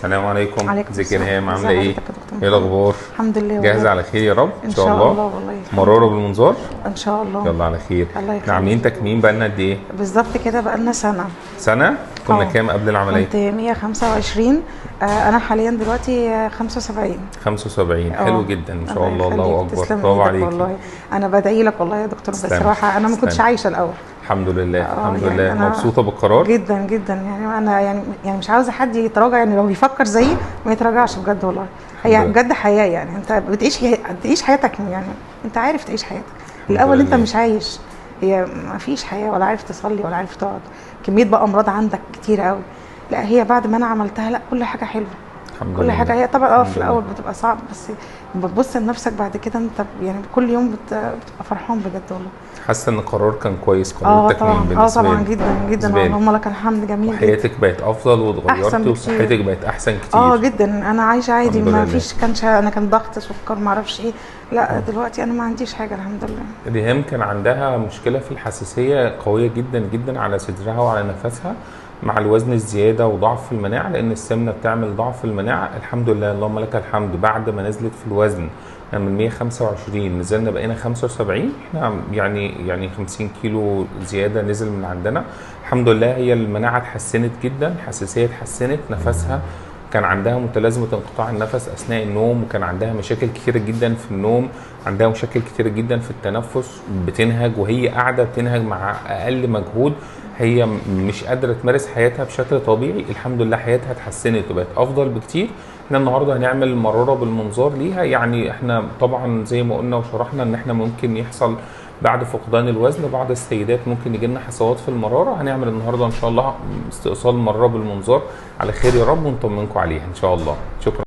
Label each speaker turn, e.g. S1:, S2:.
S1: السلام عليكم.
S2: عليكم
S1: ازيك يا
S2: السلام.
S1: ريهام، عامله
S2: ازي
S1: ايه؟
S2: حضرتك يا دكتور
S1: ايه الاخبار؟
S2: الحمد لله
S1: جاهزة
S2: والله.
S1: على خير يا رب؟
S2: ان شاء الله والله.
S1: مرارة بالمنظار
S2: ان شاء الله.
S1: يلا على خير.
S2: الله
S1: احنا
S2: يخليك.
S1: عاملين تكميم بقالنا قد ايه؟
S2: بالظبط كده بقالنا سنة.
S1: سنة. كنا كام قبل العملية؟
S2: كنت 125، انا حاليا دلوقتي 75.
S1: 75. حلو جدا ما شاء الله، الله
S2: يخليك،
S1: اكبر،
S2: تسلم
S1: برافو
S2: ايدك
S1: عليكي.
S2: والله انا بدعي لك والله يا دكتور،
S1: تسلمي.
S2: بصراحة انا ما كنتش
S1: تسلمي.
S2: عايشه الاول.
S1: الحمد لله. الحمد
S2: يعني
S1: لله.
S2: أنا
S1: مبسوطة بالقرار؟
S2: جدا جدا، يعني انا يعني مش عاوزه حد يتراجع، يعني لو بيفكر زيي ما يتراجعش بجد والله. هي
S1: الحمد لله.
S2: بجد حياة، يعني انت بتعيش حياتك، يعني انت عارف تعيش حياتك.
S1: الحمد
S2: الاول انت
S1: لله.
S2: مش عايش، هي ما فيش حياة، ولا عارف تصلي ولا عارف تقعد، كمية بقى امراض عندك كتير قوي. لا هي بعد ما انا عملتها لا كل حاجة حلوة،
S1: الحمد
S2: كل
S1: لله.
S2: حاجة. هي طبعا
S1: الحمد
S2: في الاول
S1: لله.
S2: بتبقى صعب، بس بتبص لنفسك بعد كده انت يعني كل يوم بتبقى فرحان بجد والله.
S1: حاسه ان القرار كان كويس، قرار التكميم
S2: طبعا،
S1: بالنسبة
S2: طبعا
S1: لك؟
S2: جدا جدا
S1: بالنسبة لك.
S2: اللهم لك الحمد، جميل جدا.
S1: وحياتك بقت افضل
S2: أحسن
S1: واتغيرتي
S2: بكتير.
S1: وصحتك بقت احسن كتير.
S2: جدا، انا عايشه عادي،
S1: الحمد
S2: ما
S1: لله.
S2: فيش كانش انا كان ضغط سكر ما اعرفش ايه، لا دلوقتي انا ما عنديش حاجة الحمد لله.
S1: ريهام كان عندها مشكلة في الحساسية قوية جدا جدا على صدرها وعلى نفسها مع الوزن الزيادة وضعف المناعة، لأن السمنة بتعمل ضعف المناعة. الحمد لله اللهم لك الحمد، بعد ما نزلت في الوزن من 125 نزلنا بقينا 75، احنا يعني 50 كيلو زيادة نزل من عندنا الحمد لله. هي المناعة اتحسنت جدا، الحساسية اتحسنت، نفسها كان عندها متلازمة انقطاع النفس أثناء النوم، وكان عندها مشاكل كتيرة جدا في النوم، عندها مشاكل كتيرة جدا في التنفس، بتنهج وهي قاعدة، بتنهج مع أقل مجهود، هي مش قادرة تمارس حياتها بشكل طبيعي. الحمد لله حياتها اتحسنت وبقت أفضل بكتير. احنا النهاردة هنعمل مرارة بالمنظار ليها. يعني احنا طبعا زي ما قلنا وشرحنا ان احنا ممكن يحصل بعد فقدان الوزن بعض السيدات ممكن يجي لنا حصوات في المرارة. هنعمل النهارده ان شاء الله استئصال مرارة بالمنظار على خير يا رب، ونطمنكم عليها ان شاء الله. شكرا.